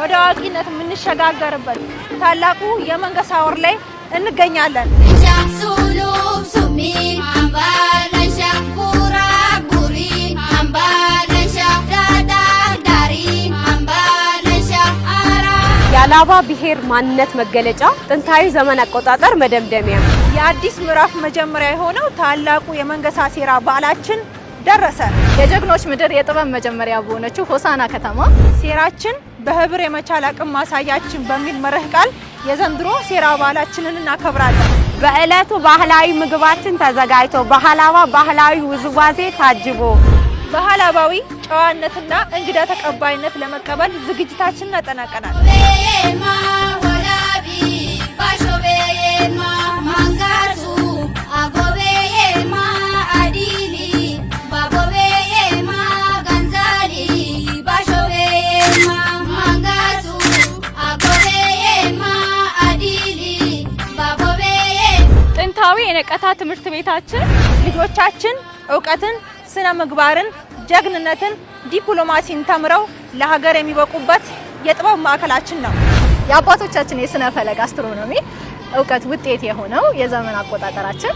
ወደ አዋቂነት የምንሸጋገርበት ታላቁ የመንገሳ ወር ላይ እንገኛለን። የአላባ ብሔር ማንነት መገለጫ፣ ጥንታዊ ዘመን አቆጣጠር መደምደሚያ፣ የአዲስ ምዕራፍ መጀመሪያ የሆነው ታላቁ የመንገሳ ሴራ በዓላችን ደረሰ። የጀግኖች ምድር የጥበብ መጀመሪያ በሆነችው ሆሳና ከተማ ሴራችን በህብር የመቻል አቅም ማሳያችን በሚል መርህ ቃል የዘንድሮ ሴራ በዓላችንን እናከብራለን። በዕለቱ ባህላዊ ምግባችን ተዘጋጅቶ በሀላባ ባህላዊ ውዝዋዜ ታጅቦ በሀላባዊ ጨዋነትና እንግዳ ተቀባይነት ለመቀበል ዝግጅታችንን አጠናቀናል። ጥንታዊ የነቀታ ትምህርት ቤታችን ልጆቻችን እውቀትን፣ ስነ ምግባርን፣ ጀግንነትን፣ ዲፕሎማሲን ተምረው ለሀገር የሚበቁበት የጥበብ ማዕከላችን ነው። የአባቶቻችን የስነ ፈለግ አስትሮኖሚ እውቀት ውጤት የሆነው የዘመን አቆጣጠራችን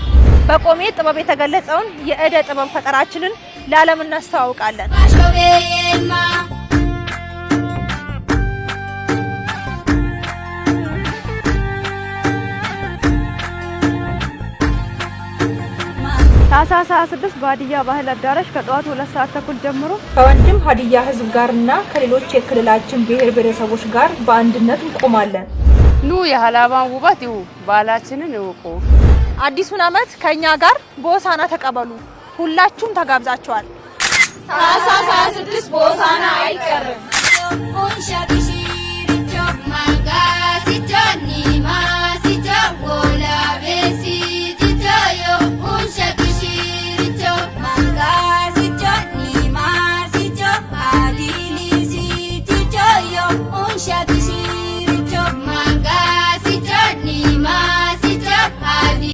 በቆሜ ጥበብ የተገለጸውን የእደ ጥበብ ፈጠራችንን ለዓለም እናስተዋውቃለን። ታህሳስ 26 በሀዲያ ባህል አዳራሽ ከጠዋቱ 2:30 ጀምሮ ከወንድም ሀዲያ ሕዝብ ጋርና ከሌሎች የክልላችን ብሔር ብሔረሰቦች ጋር በአንድነት እንቆማለን። ኑ የሀላባን ውበት ይሁ፣ ባህላችንን እውቁ። አዲሱን ዓመት ከእኛ ጋር በሆሳና ተቀበሉ። ሁላችሁም ተጋብዛችኋል። ታህሳስ 26 በሆሳና አይቀርም።